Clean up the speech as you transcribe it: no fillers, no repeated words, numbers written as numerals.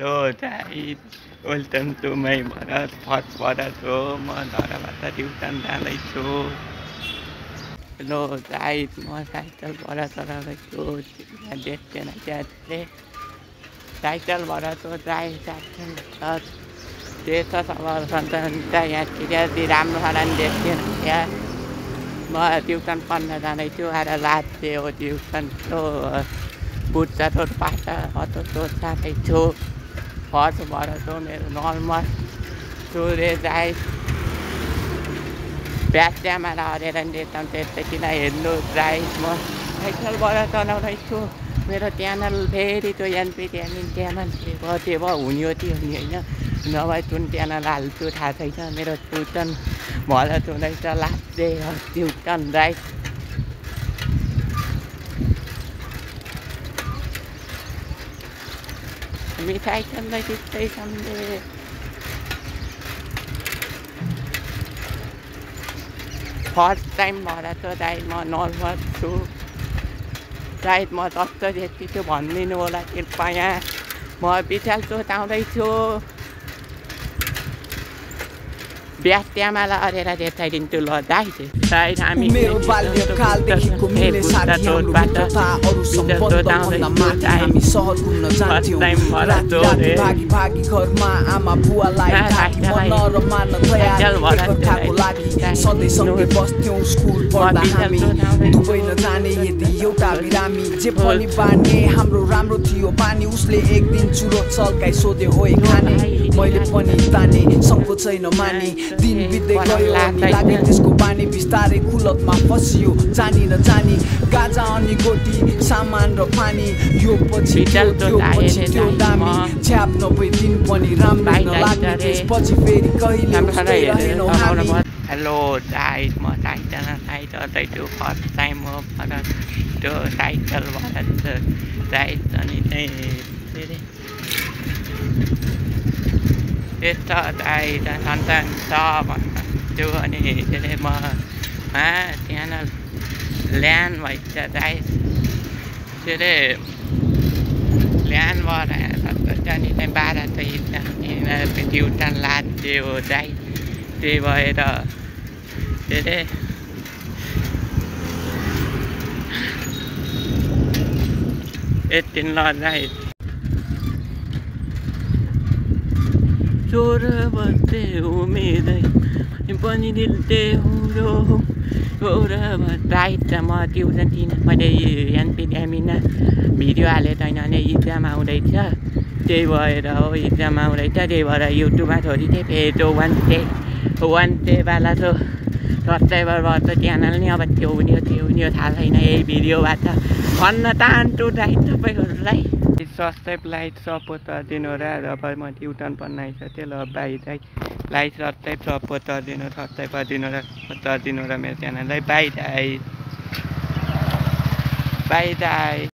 Hello guys, welcome to my first photo. म धराबाट tuition जाँदैछु। Hello guys, म साइकलबाट चलाउँदैछु। यहाँ देख्दैन त्यहाँले साइकलबाट चाहिँ देश सवाल सन्तान यहाँ त्यति राम्रोसँग देख्दैन। यहाँ म ट्युसन पढ्न जाँदैछु। आएर लास्टे हो ट्युसन बुट्छ रोडबाट अटो जाँदैछु। फर्स्टबाट चाहिँ मेरो नर्मल सूर्य गाइस ब्याट्यामा हरेर देख्छन् त्यस्तै किन हेर्नु गाइस। म साइकलबाट चलाउँदैछु। मेरो च्यानल फेरि त्यो एनपिटिएमएन च्यानल कति भयो हुने त्यो हुने होइन, नभए जुन च्यानल हाल्छु थाहा छैन। मेरो ट्युसन मलाई चुन्दैछ लास्ट डे ट्युसन गाइस। हामी साइकललाई त्यस्तै सम्झे फर्स्ट टाइम भएर चाहिँ गाइस म नर्भस छु। गाइस म जस्तो त्यति छु भनिदिनु होला कृपया। म विशाल चोटाउँदैछु। ब्याट्यामा लडेर देखाइदिन्छु ल गाइस। हामी मेरो बाल्यकालदेखिको मिल्ने साथी हाम्रो मित्रता अरू सम्बन्धभन्दा माथि हामी सहर घुम्न जान्थ्यौँ। राति भागी भागी घरमा आमा बुवालाई म नरमार्न तयार एकअर्काको लागि सधैँ सँगै बस्थ्यौँ। स्कुल पढ्दा हामी दुबई नजाने यदि एउटा बिरामी जे पनि बाँड्ने हाम्रो राम्रो थियो बानी। उसले एक दिन चुरो चल्काइ सोध्यो होए खाने, मैले पनि ताने सङ्कोचै नमाने। दिन बित्दै गयो अनि लाग्यो त्यसको बानी बिस्तारै कुलतमा फसियो जानी नजानी। गाजा अनि गोटी सामान र पानी यो पछि त्यो दामी छ्याप नभए दिन पनि राम्रो नलाग्ने। त्यसपछि फेरि कहिले उस्तै रहेनौ हामी। हेलो गाइस, म साइकल चढ्दैछु। फर्स्ट टाइम हो त्यो साइकलबाट गाइस। अनि चाहिँ त्यस्तो गाइस सन्तान छ भन्छु। अनि त्यसले म च्यानल ल्यान्ड भइन्छ गाइस। त्यसले ल्यान्ड भएर अनि चाहिँ 12 चाहिँ ट्युसन लाग्थ्यो हो गाइस। त्यही भएर त्यसले यति ल गाइस। 14 बज्दै उमेरै पनि दिल्दै हो राइट। म ट्युसन दिन मैले एनपिटिएमएन भिडियो हालेको छैन भने इक्जाम आउँदैछ। त्यही भएर हो इक्जाम आउँदैछ। त्यही भएर युट्युबमा छोडिदिएँ। फेरि वान डेवाला सब्सक्राइबरबाट च्यानल नि अब त्यो हुने थाहा छैन। यही भिडियोबाट भन्न चाहन्छु गाइस तपाईँहरूलाई। सब्सक्राइब लाइक सपोर्ट गरिदिनु र अब म ट्युसन पढ्न आइसकेँ। ल by guys. Like subscribe support गरिदिनु र मेरो च्यानललाई बाई गाइस।